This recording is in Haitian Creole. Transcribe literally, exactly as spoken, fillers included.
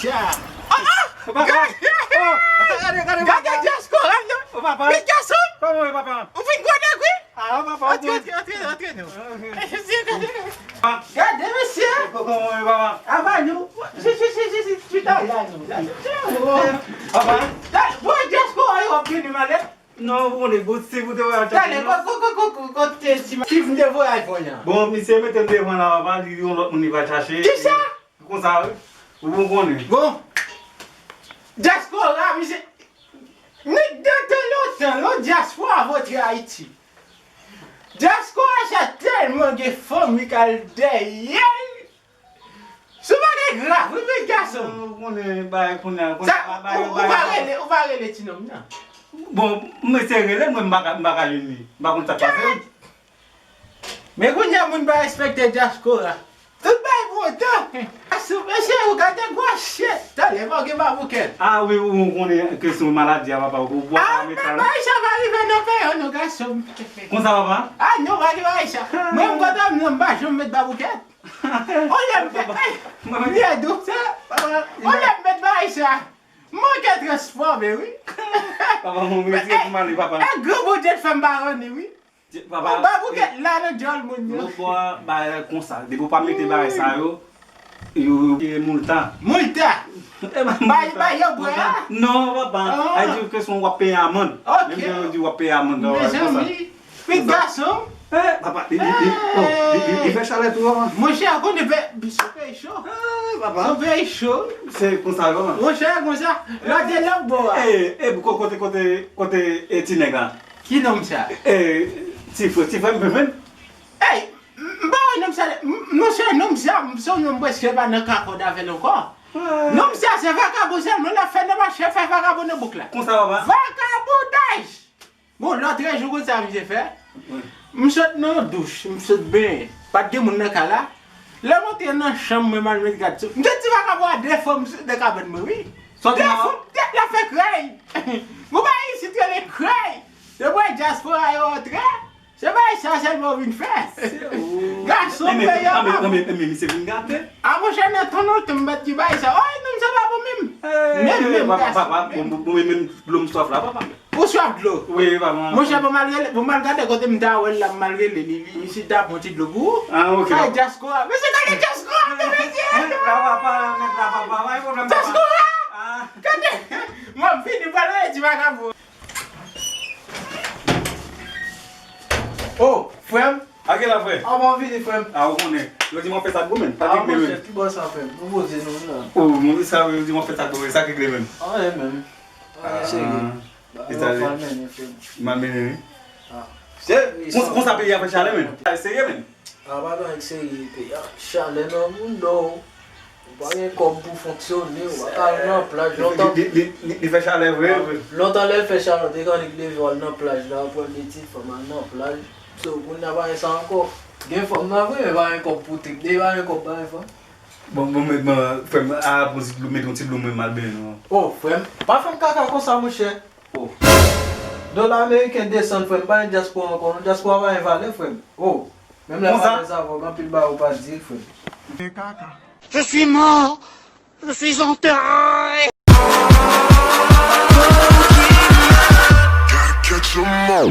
Papa! Oh! Gade, gade, gade, gade diaspora, non? Oh, papa! Wi, gason! Kòman w ye, papa? Ou vin gwo nèg, wi! Ah, papa, antre, antre, antre, antre, non. Gade, mesye! Kòman w ye, papa? Ava nou. Si, si, si, si, si, chita la, non. Papa! Bon, diaspora yo ap vini, malè. Non, bon, le bon, si pou te wè al chache. Talè, ko-, ko-, ko-, ko-, ko-, kote ti ma-, ki vin te voye iPhone nan? Bon, misye mete m devan la, papa, li di yon lòt moun li va chache. Kisa? Konsa, wi. Ou bon konnen. Bon. Diaspora, misye, nèg de tan lontan, lò diaspora vote Ayiti. Diaspora sa tèlman gen fanmi k al dèyè l. Sou bagay grav, wi, men gason. Ou konnen bagay kounye a, kounye a, ou, ou pa rele, ou pa rele ti nonm nan. Bon, m eseye rele l, mwen, m pa ka, m pa ka jwenn li. M pa konn sa k pase. Men kounye a, moun pa respekte diaspora. Tout bagay pran tan. Asou, mesye, ou gade gwo shit. Talè, fò gen babouket. Ah wi, ou konnen kesyon maladi a, papa, ou bwè. Ah, bagay sa pa rive nan peyi an, non, gason. Konsa, papa? Ah, non, pa gen bagay sa. Mwen, m kontan, m pa janm met babouket. Olè m te, ey, m te dou. Olè m met bagay sa. M manke transfòme, wi. Papa, mwen retire pou m ale, papa. E gran Bondye t fè m pa ranni, wi. Papa, babouket la nan djòl moun yo. Lòt bò a, bagay konsa. Depi w pa mete bagay sa yo, yo, yo tire moulta. Moulta? Bay, bay yo bwè a? Non, papa. Ay di ke son w ap peye amann. Ok. Menm jan yo di w ap peye amann, non, bagay konsa. Mezanmi. Pitit gason. Eh, papa, li, li, li, oh, li, li, li fè chalè tou, papa. Monchè, konnen peyi, se peyi cho. Eh, papa. Se peyi cho. Se konsa, papa. Monchè, konsa. Lòt de lòt bò a. Eh, eh, ko-, kote, kote, kote, eh, ti nèg la? Ki nonm sa? Eh, ti frè, ti frè m, menm. Ey, m, m pa wè nonm sa, m, monchè, nonm sa, m, se yon nonm prèske pa nan kakòd avè l ankò. Eh. Nonm sa, se vakabon sèlman l ap fè nan mache, fè vakabon nan bouk la. Konsa, papa? Vakabondaj! Bon, lòtrejou, konn sa misye fè? Wi. M sot nan yon douch, m sot benyen. Pa t gen moun nan kay la. Lè m antre nan chanm mwen, m al met gad sou. M sot ti vakabon a de fwa, m sot nan kabann mwen, wi. De fwa, tèt la fè krèy. Gon bagay isit rele krèy. Se pou diaspora yo antre. Se bagay sa sèlman w vin fè. Gason, peyi a pa bon. Men, men, men, men, misye vin gate. A, monchè, nan tan lontan, m pa t di bagay sa. Oy, nonm sa pa bon menm. Menm, menm, papa, gason, papa, menm. Bon, bon, bon, menm dlo m swaf la, papa. Ou swaf dlo? Wi, papa. Monchè, pou m al rele, pou m al gade kote m ta wè l la, m al rele li, li, li si ta pran ti dlo pou ou. Ah, ok. Ay, diaspora. Mesye, gade diaspora, mesye. Papa, papa, papa, pa gen pwoblèm, papa. Diaspora! Ah. Gade. Mwen, m vini, m pral rele ti vakabon. Oh, frè m. A ki la, frè? Anvan vini, frè m. Ah, ou konnen. Yo di mwen fè sa gwo, men. Pa regle, men. Monchè, ki bò sa, frè m? Nou poze nou la. Oh, mwen sa, yo di mwen fè sa gwo, men. Sa k regle, men. Anyen, men. Anyen serye. Bagay yo mal mennen, frè m. Mal mennen, wi. Ah. Serye, sa. Konsa peyi a fè chalè, men. Serye, men. A, pa gen anyen k serye, peyi a chalè nan mounda w. Ou pa gen kòb pou fonksyone, ou pa ka al nan plaj. Lontan, li, li, li, li fè chalè vre, vre. Lontan lè l fè chalè, w te annik leve w al nan plaj la, pran de ti fanm al nan plaj. So, kounye a pa gen sa ankò. Gen fanm nan vre, men pa gen kòb pou trip. Depi pa gen kòb, pa gen fanm. Bon, bon, men, bon, frè m, a, pran ti dlo, mete yon ti dlo mwen m al benyen non. Oh, frè m, pa fè m kaka konsa, monchè. Oh. Dola ameriken desann, frè m, pa gen dyaspora ankò non. Dyaspora pa gen valè, frè m. Oh. Menm lè m alèz avè w, gen anpil bagay ou pa di l, frè m. Je suis mort. Je suis enterré. Gotta catch 'em all.